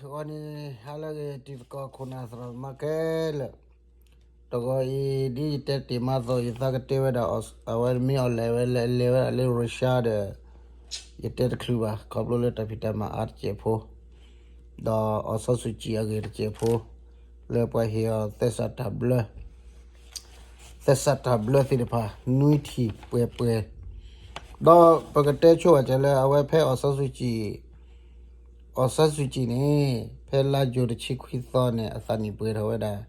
ဂီၤန့ၣ် ဟါလၢအဂ့ၤ တံၤသကိးခိၣ်နၢ်သရၣ်သမါခဲလၢာ်, တဂီၤအံၤ ဒ်ယတဲတ့ၢ်မးအသိး ယသးကတဲဝဲဒၣ် အဝဲမ့ၢ်အီၤလဲၤဝဲလဲၤလဲၤဝဲဒၣ်လၢ Russia ဒီး ယတဲတချုးဘၣ် ခီဖျိလၢတၢ်ဖံးတၢ်မၤအါတစဲးဖိ ဒီးအောင်ဆန်းစုကြည်အဂ့ၢ်တစဲးဖိ လၢပှၤဟ့ၣ်အီၤသဲစးတၢ်ဘျၢ သဲစးတၢ်ဘျၢသ့ၣ်တဖၣ် နွံထံၣ်ပှဲၤပှဲၤ, ဒီးပကတဲဆိဘၣ်ကလဲၣ် အဝဲဖဲအောင်ဆန်းစုကြည် အောင်ဆန်းစုကြည် န့ၣ် ဖဲလါယူၤတဆံခွံသီန့ၣ် အသးနံၣ်ပှဲၤထီၣ်ဝဲဒၣ်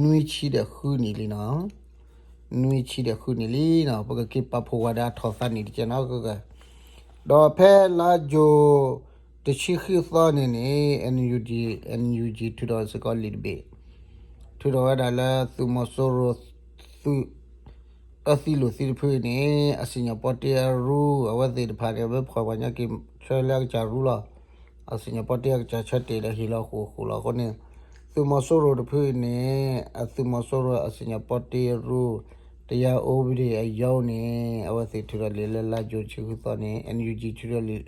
နွံဆံဒီးဃုနံၣ်လံနီၤ, နွံဆံဒီးဃုနံၣ်လံနီၤ, ပကက့ၤပာ်ဖှိၣ်ဝဲဒၣ်အထီၣ်သးနံၣ်တကဲနီၤ, ဒီးဖဲလါယူၤတဆံဃုသီန့ၣ်န့ၣ် NUG NUG ထုးထီၣ်စ့ၢ်ကီးလံာ်တဘ့ၣ်, ထုးထီၣ်ဝဲဒၣ်လၢသုးမီၤစိရိၤ သုး အသံလိာ်သံတဖုန့ၣ် အစံၣ်ညီၣ်ပီတ့အရူ အဝဲသ့ၣ်တဖၣ်န့ၣ် အဝဲဖှီၣ်ပှၤညီက့ၤဆၢလၢအကစၢ်ရူလီၤ. အစံၣ်ညီၣ်ပီတ့အကစၢ်ဆၢတဲာ်ဒီးဟ့ၣ်လီၤဃိာ်ဃိာ်လီၤအဃိန့ၣ်, သုးမီၤစိရိၤတဖုန့ၣ် အသုးမီၤစိရိၤအစံၣ်ညီၣ်ပီတ့အရူ တရားဥပဒေအရူန့ၣ် အဝဲသ့ၣ်ထုးထီၣ်လံာ်လၢလါယူၤဆံဃုသီန့ၣ် NUG ထုးထီၣ်လံာ်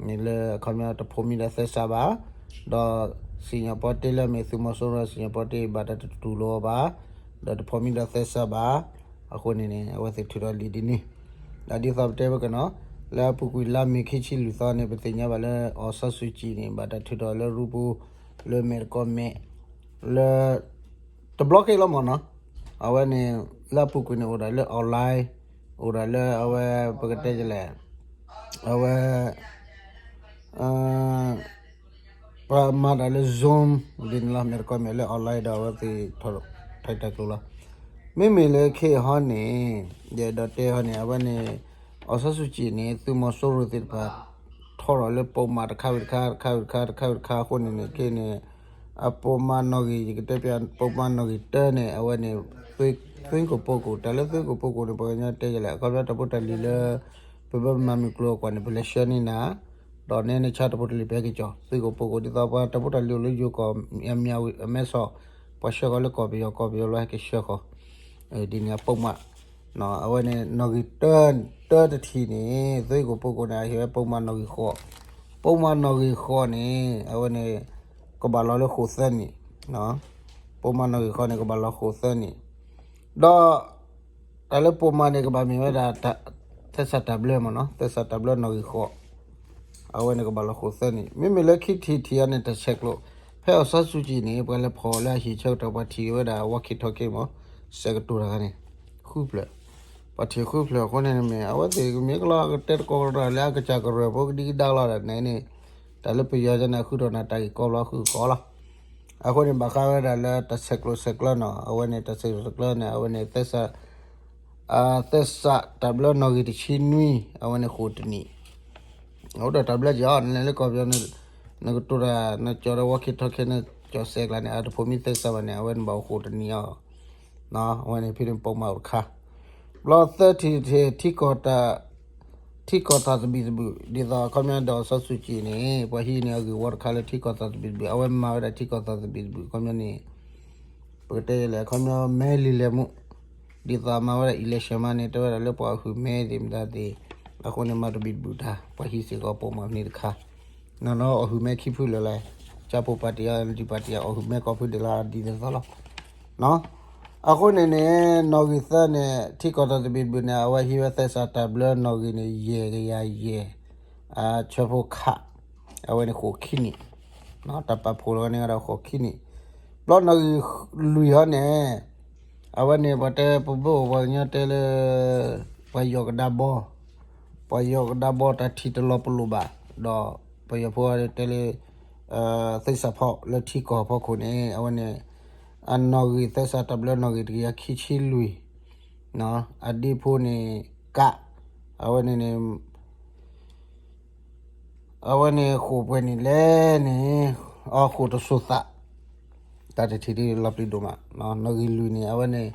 န့ၣ်လၢအခီပညီတဖိးမံဒီးသဲစးဘၣ်, ဒီးစံၣ်ညီၣ်ပီတ့လၢအမ့ၢ်သုးမီၤစိရိၤအစံၣ်ညီၣ်ပီတ့ဘၣ်တၢ်တတူၢ်လိာ်အီၤဘၣ်, ဒီးတဖိးမံဒီးသဲစးဘၣ်, အဃိန့ၣ်န့ၣ် အဝဲသ့ၣ်ထုးထီၣ်လံာ်ဒ်န့ၣ်, ဒီးဒ်သိးပတဲဝဲကနီၤ, လၢအပူၤကွံာ်လါမ့ၤခံဆံလွံၢ်သီန့ၣ် ပသ့ၣ်ညါဘၣ်လၢ အောင်ဆန်းစုကြည် န့ၣ် ဘၣ်တၢ်ထုးထီၣ်လၢရူပူၤ လၢမဲာ်တကီၢ်မဲာ် လၢ တဘျီက့ၤလီၤမ့ၢ်နီၤ, အဝဲန့ၣ် လၢအပူၤကွံာ်န့ၣ် အိၣ်ဒၣ်လၢ online အိၣ်ဒၣ်လၢအဝဲ ပကတဲဒ်လဲၣ် အဝဲ ပှၤမၤတၢ်လၢ Zoom ဒ်န့ၣ်လီၤ, မဲာ်တကီၢ်မဲာ်လၢ online ဒီးအဝဲသ့ၣ်ထီၣ် ထီၣ်တၢ်ကျိၤလီၤ. မ့မ့ၢ်လၢခဲအံၤဟီန့ၣ် ယအဲၣ်ဒိးတဲဟီန့ၣ် အဝဲန့ၣ် အောင်ဆန်းစုကြည် န့ၣ် သုးမီၤစိရိၤသ့ၣ်တဖၣ် ထီၣ်ထီၣ်လၢပိာ်မၤတခါဝံၤတခါ တခါဝံၤတခါ တခါဝံၤတခါအဃိန့ၣ်န့ၣ် ခဲအံၤန့ၣ် အပိာ်မၤနီၣ်ဂံၢ် ယကတဲပျး ပိာ်မၤနီၣ်ဂံၢ်တၢန့ၣ် အဝဲန့ၣ် သွ့ၣ်ကိာ်ပိာ်ကိာ် တၢ်လၢသွ့ၣ်ကိာ်ပိာ်ကိာ်န့ၣ် ပှၤကညီတဲယလဲၣ် အခီပညီတၢ်ဖိတၢ်လံၤလၢ ပဘၢမၤမုၢ်ကျိၤအကွၢ်န့ၣ် ပလဲၤဆှၢန့ၢ်နၤ, ဒီးနဲနဆါတၢ်ဖိတၢ်လံၤပဟဲက့ၤကီၢ် သွ့ၣ်ကိာ်ပိာ်ကိာ် ဒ်သိးပှၤတၢ်ဖိတၢ်လံၤအိၣ်လၢယိၤကီၢ် အမံၤအမဲဆီး ပှၤဆှၢဃီၤလၢကီၢ်ပယီၤ ကီၢ်ပယီၤလၢဟဲက့ၤဆှၢဃီၤ ဒ်န့ၣ်အပိာ်မၤ အဝဲန့ၣ် နီၣ်ဂံၢ်တၢ တၢတထံၣ်န့ၣ် သွ့ၣ်ကိာ်ပိာ်ကိာ်န့ၣ် အဟ့ၣ်ဝဲပိာ်မၤနီၣ်ဂံၢ်ဃိး, ပိာ်မၤနီၣ်ဂံၢ်ဃိးန့ၣ် အဝဲန့ၣ် ကဘၣ်လီၤလၢဃိးသၢနံၣ်, ပိာ်မၤနီၣ်ဂံၢ်ဃိးန့ၣ် ကဘၣ်လီၤဃိးသၢနံၣ်, ဒီး တၢ်လၢပိာ်မၤန့ၣ် ကဘၣ်မ့ၢ်ဝဲဒၣ် သဲစးတၢ်ဘျၢမ့ၢ်နီၤ သဲစးတၢ်ဘျၢနီၣ်ဂံၢ်ဃိး အဝဲန့ၣ်ကဘၣ်လီၤဃိးသၢနံၣ်, မ့မ့ၢ်လၢခံထံၣ်ထံၣ်အံၤန့ၣ် တၢ်ဆဲးကျိး ဖဲအောင်ဆန်းစုကြည် န့ၣ် ပှၤလဲၤဖီၣ်လၢအဟံၣ်ဆၢကတီၢ် ပှၤထံၣ်ဝဲဒၣ် walkie talkie မ့ၢ် စဲးကတိၤတၢ်န့ၣ် ဃုဖျၢၣ်, ပှၤထံၣ်ဃုဖျၢၣ်အဃိန့ၣ်မ့ၢ် အဝဲသ့ၣ်မ့ၢ်ကလီကတဲတကိးကဒီးလၢအကစၢ်ကရၢၢ်ဖိကဒံကဒါလီၤဒၣ်န့ၣ်န့ၣ်, တၢ်လၢပယီၤန့ၣ် အဃုထီၣ်နၤတၢ်ဂ့ၢ်ကီဘျီဃုကီလီၤ, အဃိန့ၣ် ဘၣ်ဃးဝဲဒၣ်လၢတၢ်ဆဲးကျိးဆဲးကျၢနီၤ အဝဲန့ၣ် တၢ်ဆဲးကျိးဆဲးကျၢန့ၣ် အဝဲန့ၣ် သဲစး သဲစးတၢ်ဘျၢနီၣ်ဂံၢ်တဆံနွံ အဝဲန့ၣ်ဃိာ်တနံၣ်, အအိၣ်ဒီးတၢ်ဘျၢက့ၤအီၤ နလဲၤလၢကီၢ်ပယီၤ နကတိၤတၢ် နကၠီၤဒီး walkie talkie နကၠီၤစဲးကျါန့ၣ် အတဖိးမံသဲစးဘၣ်န့ၣ် အဝဲန့ၣ်ဘၣ်အိၣ်ဃိာ်တနံၣ်အီၤ, အဝဲန့ၣ်ဖဲန့ၣ်ပိာ်မၤအိၣ်တခါ, ဘျီသၢထံၣ်တထံၣ် ထံကီၢ်တၢ် ထံကီၢ်သးသဘံၣ်သဘုၣ် ဒ်သိးအခီပညီဒီးအောင်ဆန်းစုကြည် န့ၣ် ပှၤဟံးန့ၢ်အဂ့ၢ်ဝီတခါလၢထံကီၢ်သးသဘံၣ်သဘုၣ် အဝဲမၤဝဲဒၣ်ထံကီၢ်သးသဘံၣ်သဘုၣ် အခီပညီန့ၣ် ပကတဲလဲၣ် အခီပညီမဲလံာ်လဲၢ်မူ ဒ်သိးမၤဝဲဒၣ် election မးန့ၣ် တဲဝဲဒၣ်လၢပှၤအီၣ်ဟုၣ်မဲသ့ၣ်မတၤသ့ၣ်, အဃိန့ၣ်မၤသဘံၣ်သဘုၣ်တၢ် ပှၤဟံးစ့ၢ်ကီးပိာ်မၤဖဲန့ၣ်တခါ, နီၢ်နီၢ်အီၣ်ဟုၣ်မဲခံဖုလၢာ်လဲၣ်, ကၠါပိၢ်ပၣ်တံၣ်အီၤ NLD ပၣ်တံၣ်အီၤ အီၣ်ဟုၣ်မဲကီၢ်ဖုဒၣ်လၢဒ်သိးသိးလီၤ အဃိန့ၣ်န့ၣ် နီၣ်ဂံၢ်သၢန့ၣ် ထံကီၢ်သးသဘံၣ်သဘုၣ်န့ၣ် အဝဲဟံးဝဲသဲစးတၢ်ဘျၢနီၣ်ဂံၢ်န့ၣ် ယဲၢ်ကယၤယဲၢ်, အဆၢဖိခး, အဝဲန့ၣ်ဃိာ်ခံနံၣ်, တၢ်ပာ်ဖှိၣ်လီၤန့ၣ်ဒီးဃိာ်ခံနံၣ်, ဘျီနီၣ်ဂံၢ်လွံၢ်ဟီန့ၣ် အဝဲန့ၣ်ပှၤတဲပဘၢအိၣ်ပှၤကညီတဲလၢ ပှၤယီၢ်ကဒါဘီ, ပှၤယီၢ်ကဒါဘီတၢ်ထံၣ်တလီၤပလိာ်ဘၣ်, ဒီးပယီၤဖိတဲလၢ သ့ၣ်စးဖီလၢထံကီၢ်ဖီခိၣ်န့ၣ် အဝဲန့ၣ် အနီၣ်ဂံၢ်သဲစးတၢ်ဘျၢနီၣ်ဂံၢ်တကယၤခံဆံလွံၢ်, အဒ့ဖိန့ၣ် ကး, အဝဲန့ၣ်န့ၣ် အဝဲန့ၣ်ဃိာ်ပှဲၤနံၣ်လဲၣ်န့ၣ် အဃိာ်တစိၤသး တၢ်တထံၣ်ဒ်လီၤပျံၤဒိၣ်မး, နီၣ်ဂံၢ်လွံၢ်န့ၣ် အဝဲန့ၣ်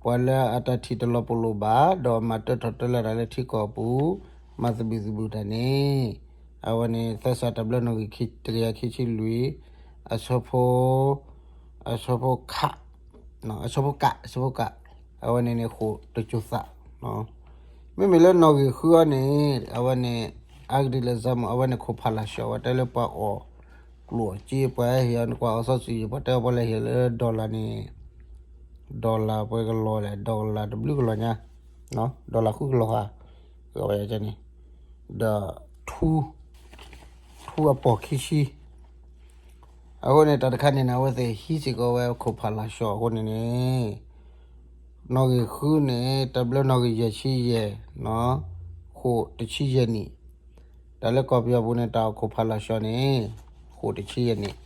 ပှၤလၢအတၢ်ထံၣ်တလီၤပလိာ်ဘၣ် ဒီးမၤတၢထီၣ်တၢလၢ်တၢ်လၢထံကီၢ်ပူၤ မၤသဘံၣ်သဘုၣ်တၢ်န့ၣ် အဝဲန့ၣ် သဲစးတၢ်ဘျၢနီၣ်ဂံၢ်တကယၤခံဆံလွံၢ် အဆၢဖိ အဆၢဖိခး အဆၢဖိကး အဆၢဖိကး အဝဲန့ၣ်န့ၣ်ဃိာ်တစိၤသး, မ့မ့ၢ်လၢနီၣ်ဂံၢ်ဃုအီၤန့ၣ် အဝဲန့ၣ် အါကဒံလၢဇမုၢ် အဝဲန့ၣ်ခိၣ်ဖးလၢ်ဆှီဝဲတဲလၢပှၤအီၣ် ကျိၣ်အစ့ပှၤဟဲဟ့ၣ်အီၤ နကွၢ်အီၤစီဆှံယံၤ ပှၤတဲအီၤပှၤလဲၤဟ့ၣ်လၢ dollar န့ၣ် dollar ပှဲၤကလီၤလဲၣ် dollar တဘျုးကလီၤညါ dollar ဃုကလီၤဧါ ကဝဲန့ၣ် ဒီး ထူ ထူအပီၢ်ခံဆံ အဃိန့ၣ် တၢ်တခါန့ၣ်န့ၣ် အဝဲသ့ၣ်ဟံးစ့ၢ်ကီးဝဲခိၣ်ဖးလၢ်လီၤဆီအဃိန့ၣ်န့ၣ် နီၣ်ဂံၢ်ဃုန့ၣ် တၢ်ဘျၢနီၣ်ဂံၢ်ယဲၢ်ဆံယဲၢ်, ဃိးတဆံယဲၢ်နံၣ်, တၢ်လၢကီၢ်ပယီၤပူၤန့ၣ် တၢ်အိၣ်ခိၣ်ဖးလၢ်လီၤဆီန့ၣ် ဃိးတဆံယဲၢ်နံၣ်,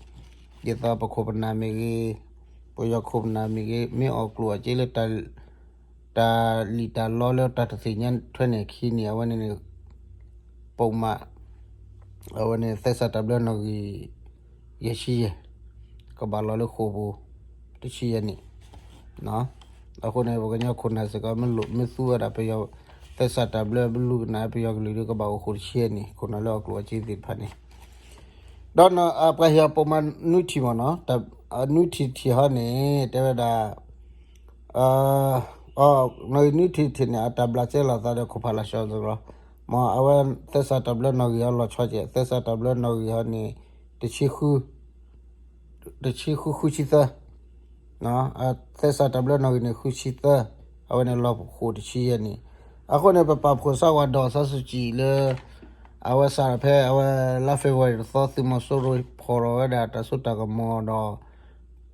ဒ်သိးပခိၣ်ပနၢ်မ့ၢ်ဂ့ၤ, ပယီၤခိၣ်ပနၢ်မ့ၢ်ဂ့ၤ မ့ၢ်အီၣ်ကျိၣ်အစ့လၢ တၢ်လံၣ်တၢ်လီလၢတၢ်တသ့ၣ်ညါထွဲန့ၣ်အခံန့ၣ် အဝဲန့ၣ်န့ၣ် ပိာ်မး အဝဲန့ၣ် သဲစးတၢ်ဘျၢနီၣ်ဂံၢ် ယဲၢ်ဆံယဲၢ်, ကဘၣ်လီၤလၢဃိာ်ပူၤ တဆံယဲၢ်နံၣ်, အဃိန့ၣ် ပကညီခိၣ်နၢ်စ့ၢ်ကီး မ့ၢ်လိၣ်မ့ၢ်သူဝဲဒၣ်ပယီၤ သဲစးတၢ်ဘျၢ မ့ၢ်လူၤကနၣ်ပယီၤကလုၢ်ဒီး ကဘၣ်အိၣ်ဃိာ်တဆံယဲၢ်နံၣ် ခိၣ်နၢ်လၢအီၣ်ကျိၣ်အစ့သ့ၣ်တဖၣ်န့ၣ် ဒီးပှၤဟ့ၣ်အီၤပိာ်မးနွံထံၣ်မ့ၢ်နီၤ, နွံထံၣ်တထံၣ်ဟီန့ၣ် တဲဝဲဒၣ် အ နွံထံၣ်တထံၣ်န့ၣ် အတၢ်ဘျးစဲလီၤသးဒီး ခိၣ်ဖးလၢ်လီၤဆီစ့ၢ်ကီးလီၤ. မ့ၢ်အဝဲသဲစးတၢ်ဘျၢနီၣ်ဂံၢ်အီၤလီၤဆီကဲး, သဲစးတၢ်ဘျၢနီၣ်ဂံၢ်ဟီန့ၣ် တဆံဃု တဆံဃုဃုဆံသၢ သဲစးတၢ်ဘျၢနီၣ်ဂံၢ်န့ၣ် ဃုဆံသၢ, အဝဲန့ၣ်လီၤဃိာ်တဆံယဲၢ်နံၣ်, အဃိန့ၣ် ပပာ်ဖှိၣ်စၢ်ကွၢ်ဒီးစီၤစုကြည်လၢ အဝဲစးထီၣ်ဖဲအဝဲလါ February တသီ သုးမီၤစိရိၤဖီၣ်ထီၣ်ဝဲဒၣ်တၢ်စိတၢ်ကမီၤ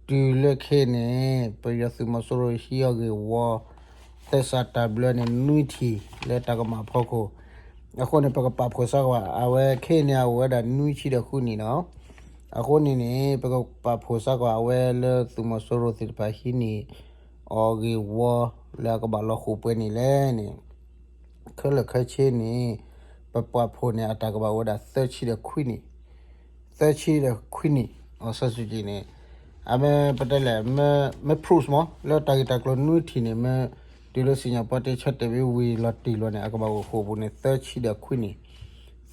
ဒီး တုၤလၢခဲအံၤန့ၣ် ပယီၤသုးမီၤစိရိၤဟံးအီၤဂ့ၢ်ဝီ သဲစးတၢ်ဘျၢန့ၣ် နွံထံၣ်လၢတၢ်ကမၣ်ဖီခိၣ်, အဃိန့ၣ် ပကပာ်ဖှိၣ်စၢ်ကွၢ် အဝဲခဲအံၤန့ၣ် အအိၣ်ဝဲဒၣ်နွံဆံဒီးဃုနံၣ်နီၤ, အဃိန့ၣ်န့ၣ် ပကပာ်ဖှိၣ်စၢ်ကွၢ် အဝဲလၢသုးမီၤစိရိၤသ့ၣ်တဖၣ်ဟံးန့ၢ်အီၤဂ့ၢ်ဝီ လၢအကဘၣ်လီၤဃိာ်ပှဲၤနံၣ်လဲၣ်န့ၣ် ခဲလၢာ်ခဲဆ့န့ၣ် ပပာ်ဖှိၣ်န့ၣ် အတၢ်ကဘၣ်အိၣ်ဝဲဒၣ်သၢဆံဒီးခွံနံၣ်, သၢဆံဒီးခွံနံၣ် အီၤစီၤစုကြည်န့ၣ် အမ့ၢ်ပတဲလဲၣ် မ့ၢ် proof မး လၢတၢ်ဂ့ၢ်တၢ်ကျိၤနွံထံၣ်န့ၣ် မ့ၢ်တုၤလၢစံၣ်ညီၣ်ပီတ့ဆၢတဲာ်ဝံၤဝံၤလီၤတံၢ်လီၤန့ၣ် အကဘၣ်အိၣ်ဃိာ်ပူၤန့ၣ် သၢဆံဒီးခွံနံၣ်,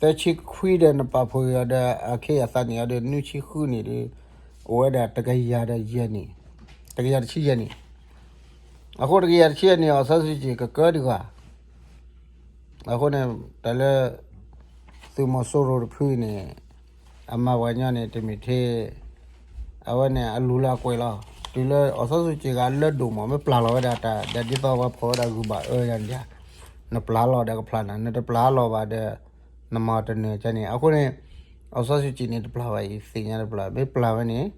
သၢဆံခွံဒီးနပာ်ဖှိၣ်က့ၤအီၤဒီး အခ့အသးန့ၣ်အီၤဒီး နွံဆံဃုနံၣ်ဒီး အိၣ်ဝဲဒၣ်တကယၤဒီးယဲၢ်နံၣ်, တကယၤတဆံယဲၢ်နံၣ် အဃိတကယၤတဆံယဲၢ်နံၣ် အီၤစီၤစုကြည်ကကၢဒံးကွၢ် အဃိန့ၣ် တၢ်လၢ သုးမီၤစိရိၤတဖုန့ၣ် အမၤပှၤညီန့ၣ် တမ့ၢ်ထဲ အဝဲန့ၣ်အလူၤလၢအကွဲးလီၤ. တုၤလၢအီၤစီၤစုကြည်ဂၤလၢဒိၣ်မး မ့ၢ်ပျၢ်လီၤဝဲဒၣ်တၢ် ဒီးဒ်သိးပှၤဖီၣ်ဝဲဒၣ်ဂုၢ်ဘၣ်အၢယၤန့ၣ် နပျၢ်လီၤဒီးကဖျါနၤ နတပျၢ်လီၤဘၣ်ဒီး နမၤတနၢၤကန့ၣ် အဃိန့ၣ် အီၤစီၤစုကြည်န့ၣ် တပျၢ်ဘၣ်အံၤ သ့ၣ်ညါတပျၢ် မ့ၢ်ပျၢ်ဝဲန့ၣ်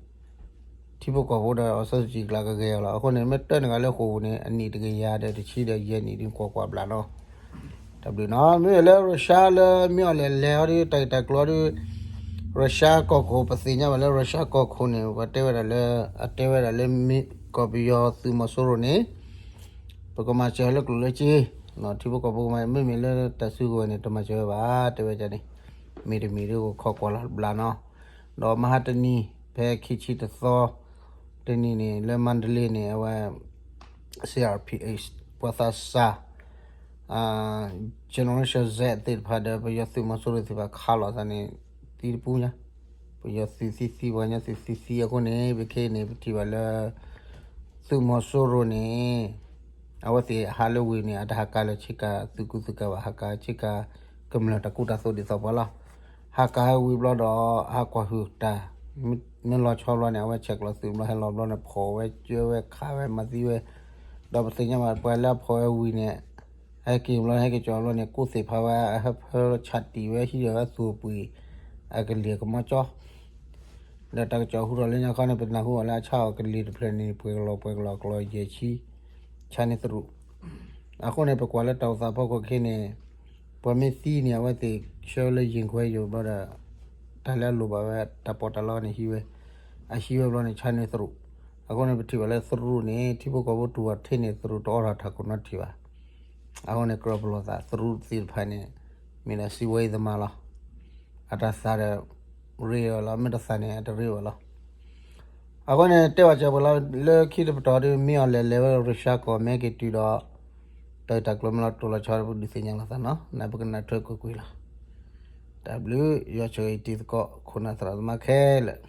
ထံဖိကီၢ်ဖိဒီးအီၤစီၤစုကြည်ကျါကဂဲၤအီၤလီၤ. အဃိန့ၣ် မ့ၢ်တၢ်နဂၤလၢဃိာ်ပူၤန့ၣ် အနံၣ်တကယၤဒီးတဆံဒီးယဲၢ်နံၣ်ဒ်ကွၢ်ကွၢ်ဘျးနီၤ. တၢ်ဘျုးနီၤ မ့ၢ်လၢရၢၤၡါလၢမ့ၢ်အီၤလဲၤလဲၤအီၤဒီး တၢ်ဂ့ၢ်တၢ်ကျိၤအီၤဒီး ရၢၤၡါကီၢ်ခိၣ် ပသ့ၣ်ညါဘၣ်လၢရၢၤၡါကီၢ်ခိၣ်န့ၣ် ပတဲဝဲဒၣ်လၢ အတဲဝဲဒၣ်လၢမ့ၢ်ကီၢ်ပယီၤသုးမီၤစိရိၤန့ၣ် ပကမၤစၢၤလၢကျိၣ်လၢစ့ ထံဖိကီၢ်ဖိကမၤ မ့မ့ၢ်လၢတၢ်စုကဝဲၤန့ၣ် တမၤစၢၤဝဲဘၣ် တဲဝဲဒ်န့ၣ် မ့ၢ်တမ့ၢ်ဒီးကခီကွၢ်လီၤတဘျးနီၤ. ဒီးမဟါတနံၤ ဖဲခံဆံတသီ တနံၤန့ၣ် လၢမါဒလ့န့ၣ် အဝဲ C R P H ပှၤသးစၢ် Generation Z သ့ၣ်တဖၣ်ဒီး ပယီၤသုးမီၤစိရိၤသ့ၣ်တဖၣ်ခးလိာ်သးန့ၣ် သံတပူၤညါ ပယီၤသုးသံသံ ပှၤကညီသုးသံသံအဃိန့ၣ် ပခဲအံၤန့ၣ် ပထံၣ်ဘၣ်လၢ သုးမီၤစိရိၤန့ၣ် အဝဲသ့ၣ်ဟးလၢဝ့ၢ်န့ၣ် အတဟးကၤလၢဆ့ကၤ သုးကူသုးကၤဘၣ် ဟးကၤဆ့ကၤ ကမျၢၢ်တၢ်ကူတၢ်သိးဒ်သိးပှၤလီၤ. ဟးကၤဟဲဝံၤဘျီဒီး ဟးကွၢ်ဟုၣ်တၢ် မ့ၢ်လီၤဆီဘျီန့ၣ် အဝဲဆဲးကျိးသုးဘျီ ဟဲလီၤဘျီန့ၣ် ဖီၣ်ဝဲ ကၢဝဲ ခးဝဲ မၤသံဝဲ ဒီးပသ့ၣ်ညါဘၣ် ပှၤလၢအဖီၣ်ဝဲဝံၤန့ၣ် ဟဲက့ၤဘျီ ဟဲက့ၤကၠီဘျီန့ၣ် ကိးသ့ၣ်ဖးဝဲ ဟဲဖၢဆးတံၢ်ဝဲ ဟံးဒီးဝဲသူၣ်ပှံၤ အကလံၤကမီကၠီ ဒီးတၢ်ကစီၣ်ဟူထီၣ်လၢညါခီန့ၣ် ပနၢ်ဟူအီၤလၢအဆါအီၤကလံၤတဖျၢၣ်န့ၣ် ပှဲၤကလီၤပှဲၤကလီၤကလီၤယဲၢ်ဆံ ဆါန့ၢ်သရူး, အဃိန့ၣ် ပကွၢ်လၢတၢ်အိၣ်သးဖီခိၣ်ခဲအံၤန့ၣ် ပှၤမ့ၢ်သံန့ၣ် အဝဲသ့ၣ်ဆှၢလၢယံၤခွဲယိာ်ဘျီဒီး တၢ်လၢအလိၣ်ဘၣ်ဝဲ တၢ်ပီးတၢ်လီန့ၣ်ဟံးဝဲ, အဟံးဝဲဘျီန့ၣ် ဆါန့ၢ်သရူး, အဃိန့ၣ် ပထံၣ်ဘၣ်လၢသရူးန့ၣ် ထံဖိကီၢ်ဖိတူၢ်ဘၣ်ထဲန့ၣ် သရူးတအိးထီၣ်ထးခိၣ်နီတထံၣ်ဘၣ်, အဃိန့ၣ် ကြၢးပလီၢ်သး သရူးသ့ၣ်တဖၣ်န့ၣ် မ့ၢ်ဒၣ်စံးဝဲအံၤသမါလီၤ. အတၢ်သးဒီး ရ့ဝဲလီၤ မ့ၢ်တသးန့ၣ် အတရ့ဝဲလီၤ. အဃိန့ၣ် တဲဘၣ်စၢၤပှၤလၢ လၢခံတပတီၢ်ဒီး မ့ၢ်အီၤလဲၤလဲၤဝဲရၢၤၡါကီၢ် မ့ၢ်က့ၤတုၤဒီး တၢ်ဂ့ၢ်တၢ်ကျိၤမ့ၢ်လီၤတိၢ်လီၤဆီဒီး ပဒုးသ့ၣ်ညါလိာ်သးနီၤ နပကနၢ်ထွဲကွ့ၢ်ကွ့ၢ်လီၤ. တၢ်ဘျုး ယွၤဆိၣ်ဂ့ၤတံၤသကိး ခိၣ်နၢ်သရၣ်သမါခဲလၢာ်